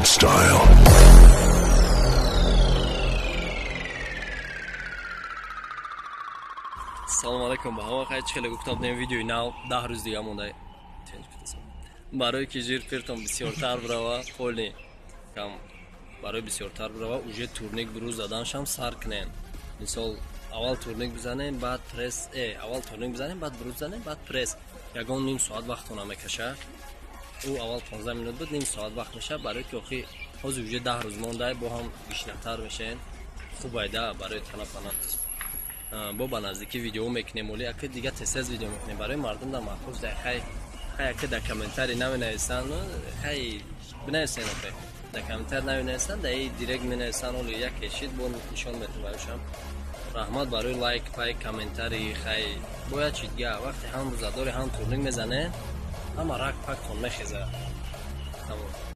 Different style. Салому алайкум ба ҳама. Хай, чӣ хеле гуфта будем, видеои нав 10 рӯз дига монда. Барое ки жир пиртон бисёртар бирава, поли кам барои бисёртар бирава, уже турник бурӯз заданшам сар кунем. Мисол, аввал турник бизанем, баъд пресс, аввал турник бизанем, баъд бурӯз занем, баъд пресс. Ягон ним соат вақтона мекаша. Ӯ аввал 15 минут буд, ним соат вақт мешавад, барое ки охи ҳозир уже 10 рӯз монда, бо ҳам гишнатар мешавем. Хубайда барои тана пана. Бо ба наздикӣ видео мекунем, оли ака дига тез видео мекунем барои мардум дар махсус. Дар хай хай ака дар комментарий наменависанд, хай бинависен, охе дар комментарий наменависанд, дар директ менависанд. Оли як кешид бо нишон метум барошам. Раҳмат барои лайк, пай, комментарий. Хай, бояд чи дига, вақте ҳам рӯзадори, ҳам турник мезане, ҳама рак пактон мехеза. Тамом.